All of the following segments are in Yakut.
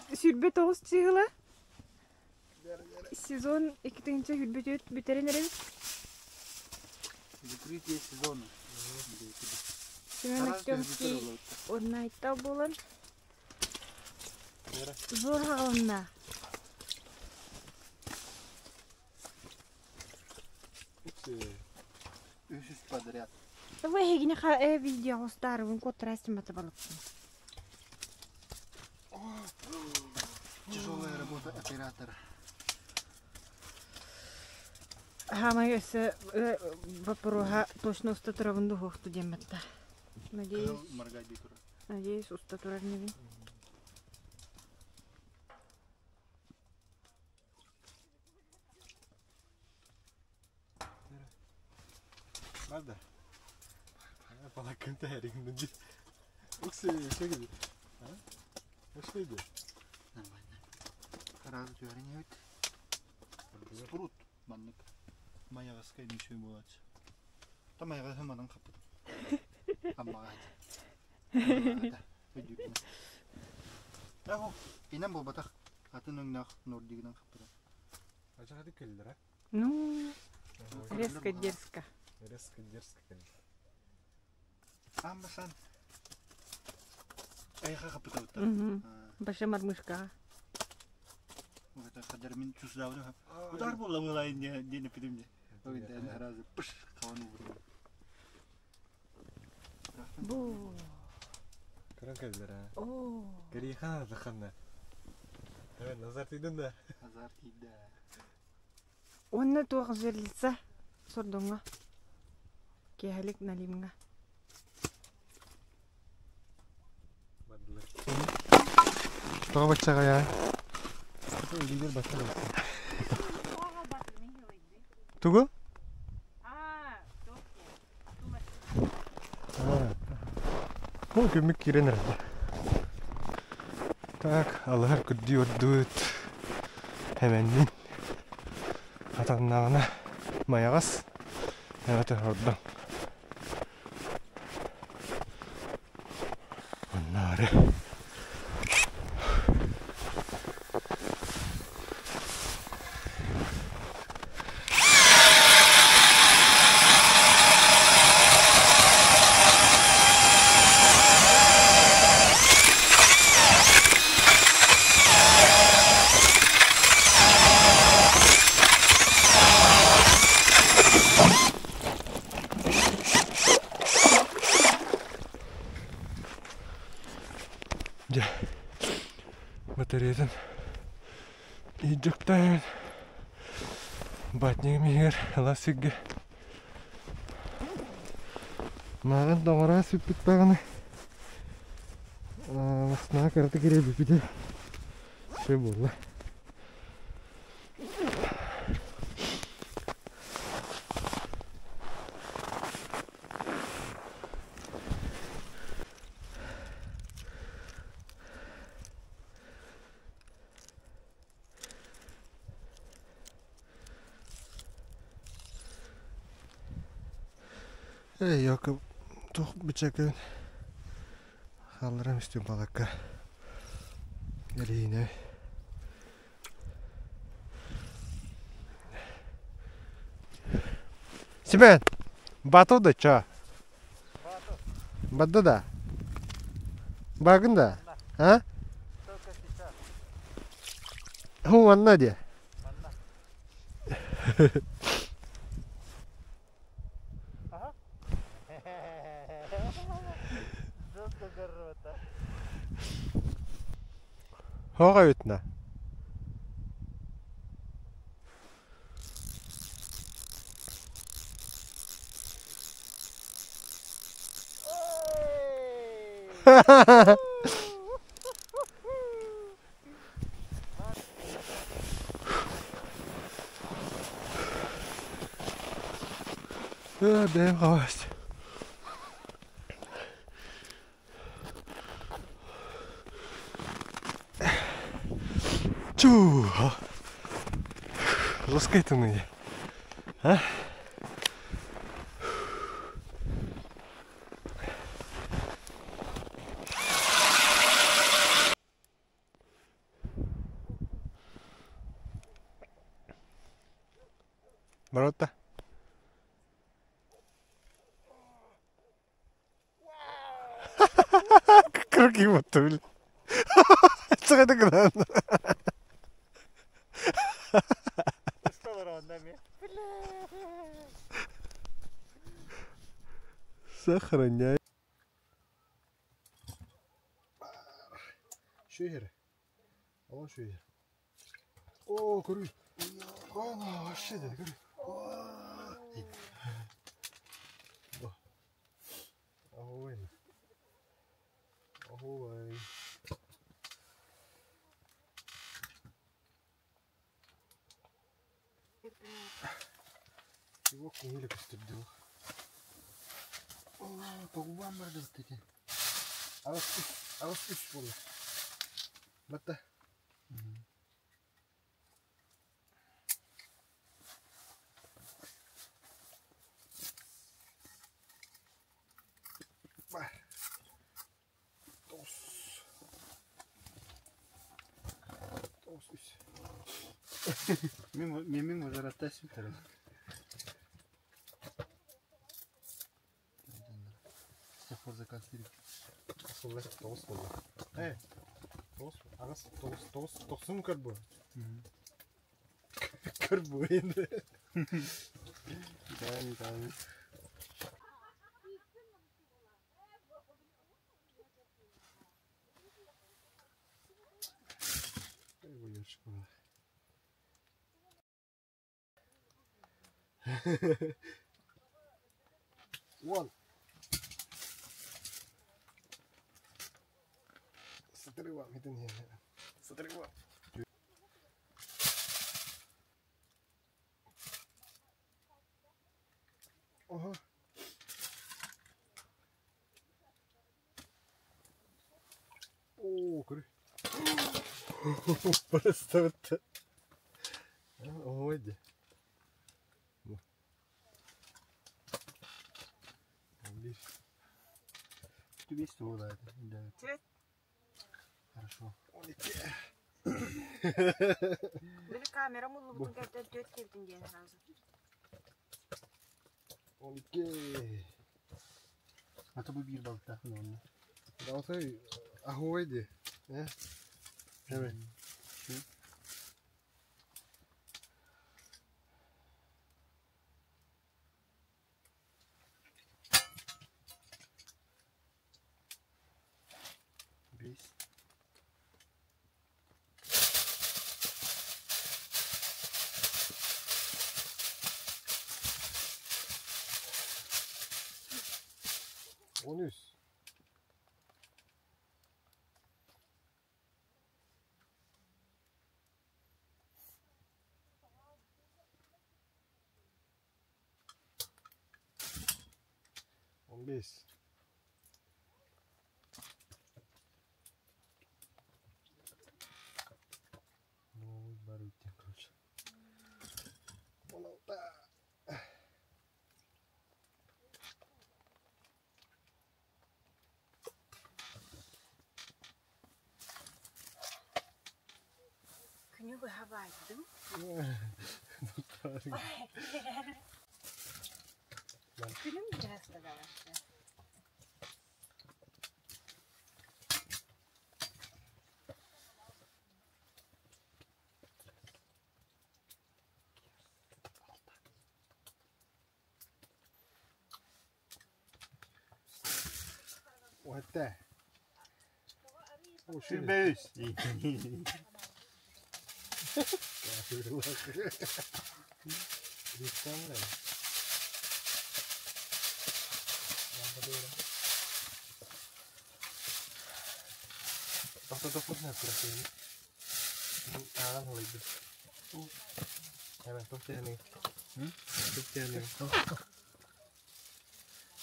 29 чыһыла. Сезон 2024 бүтэрин эрэбит. Закрытие сезона. Семен Артемский Однайтал буолан зор хаҕылынна. Үс подряд. Вы эһигини видеоҕа устаарыбын куоттараастым батабалыппын. Тяжелая работа оператора. Хаамай өссө вопроһа точно уста турабын дуһуохту диэммэтта. Надеюсь, надеюсь, уста турар небин. Бар да. Балакын тәһәригин ди. Уксы шегиди. А? Эшлейди. Нормально. Сразу түһэрин Спрут маннык. Майаҕаска мүсүй буолааччы. Та майаҕаһы манан хаппытым. Аммаҕа Өйдүүрбүн. Эһо, инэн буолбатах. Атын өҥнөөх нордигынан хаппытым. Ачахаты келлер, Ну, резко дерзко. Резко дерзко келлер. Амбасан. Эйха хаппытабыттар. Баша мормышка. Это хадер мин чусдавны. Удар була була не не пидим. Разы пыш хаваны урду. Бу. Көрөн келлер, а. О. Гриха заханна. Evet, назар тидин да. Назар тиийдэ. Онно туох жерлица сордоҥҥо. Киэһэлик Налимҥа. Бардылар. Тоҕо баччаҕайа? Лидер бачча Тугу? Бу күммүк киирэн эрдэ. Так, алыһар күрдүү ордуут. Эмэннин. Атаннаҕына майаҕас. Эбэтэр ордон. Онноору. Дьэ, батареятын иһдьэктаан батнигым иһигэр ыла сиргэ Мааҕын доҕороо сүппүт даҕаны массыынаҕа кыратык ирэйбиппитэ все буолла. Эй, Яков, туох бичэкэн хаалларам истим балакка Эриинэ Семен, бату да чё? Бадды да? Багын да? А? Ху, манна де. Хоға өтіна. Бэйэм хаҕас. Чуу! Жесткий тымныы. А? Баротта. Кыргый ботта били. Саҕата гынан. Сохраняй. Шүйер. О, шүйер. О, көрүй. Ана, вообще да, көрүй. Ой. Ой. Его көңілі көстірді. О, тоғуан бар да екен. Ағыз үш, ағыз үш болды. Батта. Бар. Тоғыз. Тоғыз үш. Мен возрастта сүтәрім. С тех пор заказ Асылы тоғыз болды. Э, тоғыз, ағыз, тоғыз, тоғыз, тоқсан көр бұл. Көр бұл енді. Дан, дан. Эй, буйырчык була. Вон. Сатырыва, метен Сатырыва. Ага. О, көрі. Просто вот. Ой, де. Bir. Бес болады. Да. Цвет. Хорошо. 12. Били камера муллубутун кәттер төт келдин диэн сразу. 12. А то bu bir balık daha onunla. Dalsay ahoydi. Э? Evet. Şu. Бес. 13. 15. Ну, бар өттен, короче. 16. Күнү быһа баайдым. Күнүм быһаста да барсы. 17. О, шүр. Бес.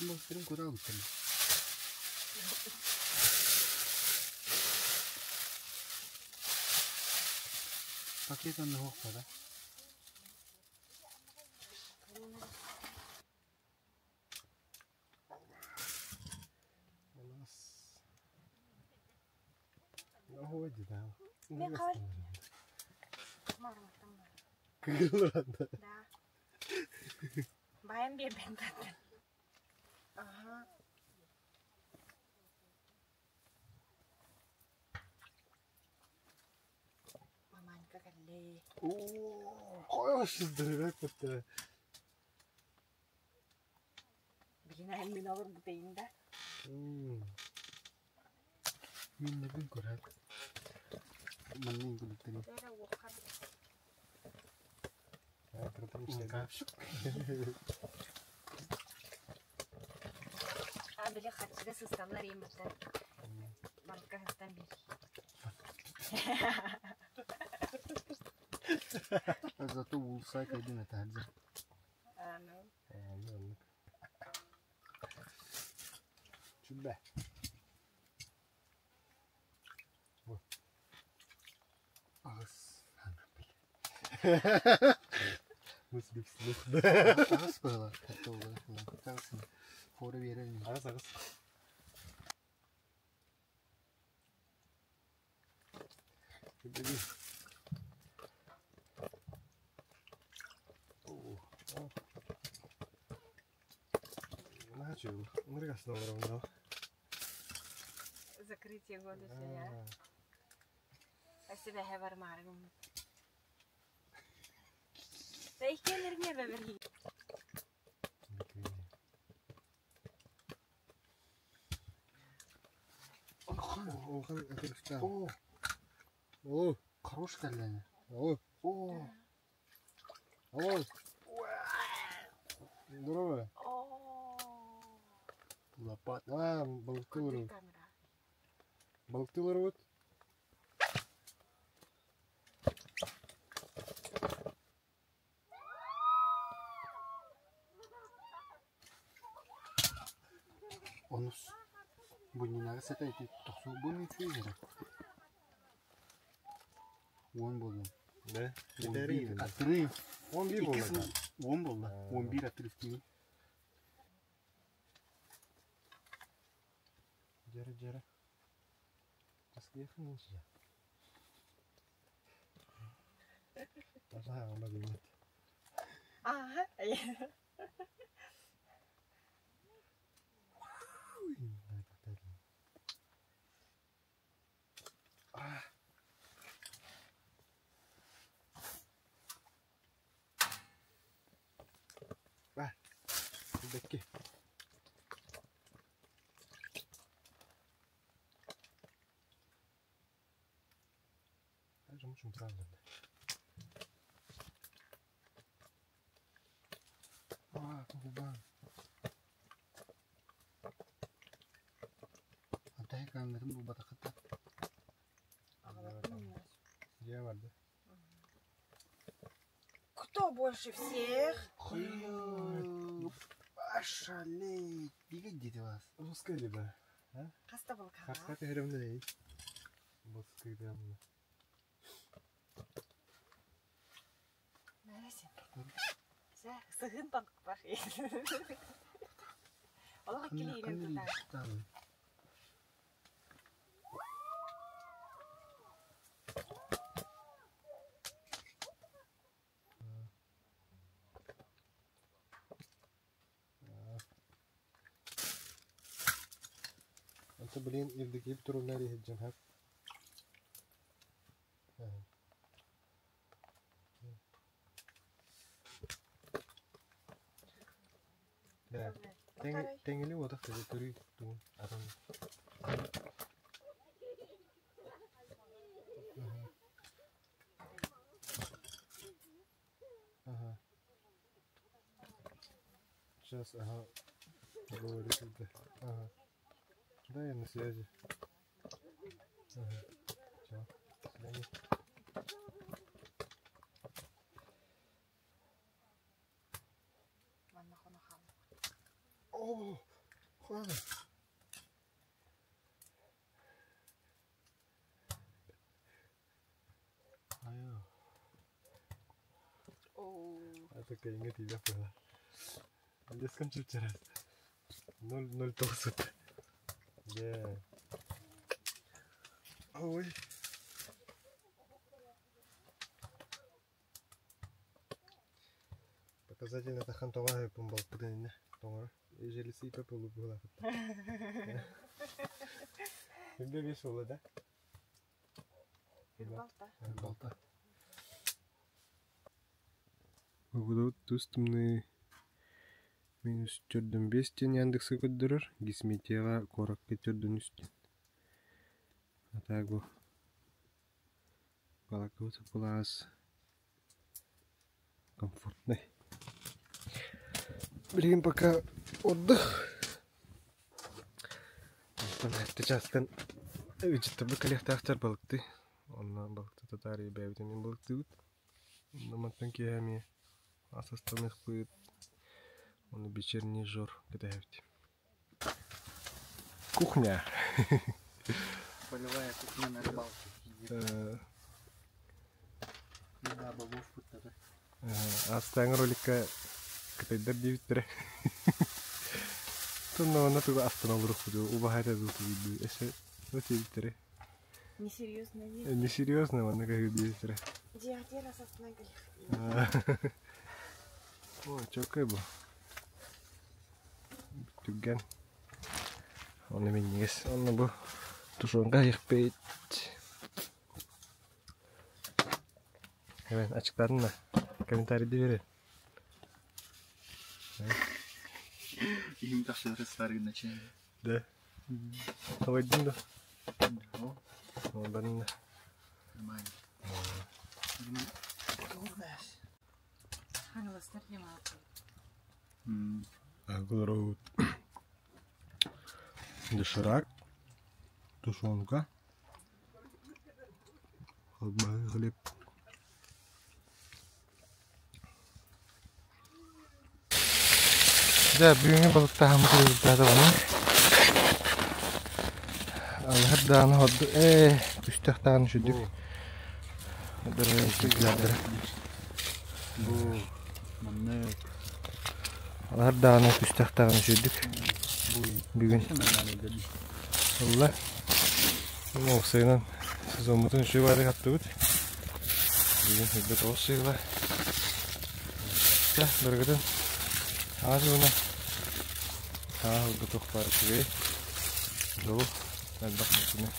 Бу курал бит. Пакет онны хоқпа да. Мен қалай? Марматтан бар. Кыгылыранда. Да. Баайан биэрбэт баттан. Аха. Маманька кэллэ. Оо, здоровяк бытта. Билин мин олорбутайын да. Мин небин көрөр. Манны ингулуктери. Бэрэ уохан. А били хаччыга сысталлар иин баттан. Балыкка сыстан бир. Зато уулусса кайдын этаһырдьа. А, ну. Чүбэ. Аҕыс. Мыслик слух. Аҕыс быһыла. Таҕысын. Фора биэрэр. Аҕыс аҕыс. Били. Наһаа үчүгэй. Ынырык астына олоробун Закрытие года все, Спасибо, я бармаргым. Да их кенер бер О, О, хорош кэллэни. о, О, о. Здорово. О, лопат. А, балыктылар. камера. Балыктылар вот. Онус. Бу нинага сета ити тохсу бу ми чуй Уон болду. Да. Он бир атыры. Он бир болду. Уон болду. Он бир атыры тиги. Жара жара. Аскыяхын инчи. Ага, ама билмет. Ага. Бекки. Даже мучум правда. А, кубан. Антайы камерын бу батакыта. Я vardı. Кто больше всех? Ошалеть. Бегать дети вас. Русская либо. Хаста был Харската херемде ей. Боскай дамна. Нәсен. Сыгын балык бар. Олар келейін тутар. انت блин евдокип туруннар иһиджен хап. Да. Теңели отақ теде түрі туын адам. Ага. Сейчас, ага. Говорит, да. Ага. Да, я на связи. Ага. Все. До свидания. Манна хоно хам. О, ладно. Айо. О. А такая не тебя поняла. Леском чипчерас. 0,09. Yeah. Ой. Пока Показательно тахан тоҕо аһыппын балпытын инне тоҥоро. Желесы ипэ полу быһылаахыт. Күндэ бес буолла да? Балта. Балта. Погода тус тымныы минус төрдүн бес диэн Яндекска көрдөрөр, Гисметияҕа куоракка төрдүн үс диэн. А так бу балакабыт сылаас комфортный. Билигин пока отдых. Онтон эрдэ чаастан ыалдьыттарбыт кэлиэхтээхтэр балыктыы. Онно балыкты татаарыйа бэйэбит эмиэ балыктыыбыт. Онно мантан киэһэ эмиэ ас астаныахпыт. Ону вечерний жор кэтэһэбит. Кухня. Полевая кухня на рыбалке. Еда бобов путтата. Астааҥы роликка кытайдар диэбиттэрэ. Тонна онно тугу астана олорукпут убаһа этэ дуу тугуйдуу эсэ диэбиттэрэ. Несерьезно не. Несерьезно манна каһыы диэбиттэрэ. Диатер асасынан кэлих. О, чөкөй бу. Түргэн. Онно минньигэс. Онно бу тушенка иһиппит. Эбэн ачыктаатын да комментарийда берер. Иһим тахсыары саргын начинает. Да. Абайдын да. Ондан да. Нормально. Хаҥаластар ньамаалкы. Агылроуд. Доширак. Тушенка. Халбаһы хлеб. Дьэ, бүгүҥҥү балыктааһыммыт результата онон. Алыһар даҕаны ордук ээ күстэх даҕаны үчүгдүк Бу маннык Алыһар даҕаны күстэх даҕаны үчүгдүк бүгүн ылла. Уопсайынан сезоммутун үчүгэй баҕайытык аттыбыт. Бүгүн үрдэ тоҕус сыыла. Чэ, барыгытын аҕа дьылына саҥа сылга туох баар үчүгэй, дьолу, элбэх мөкүнү.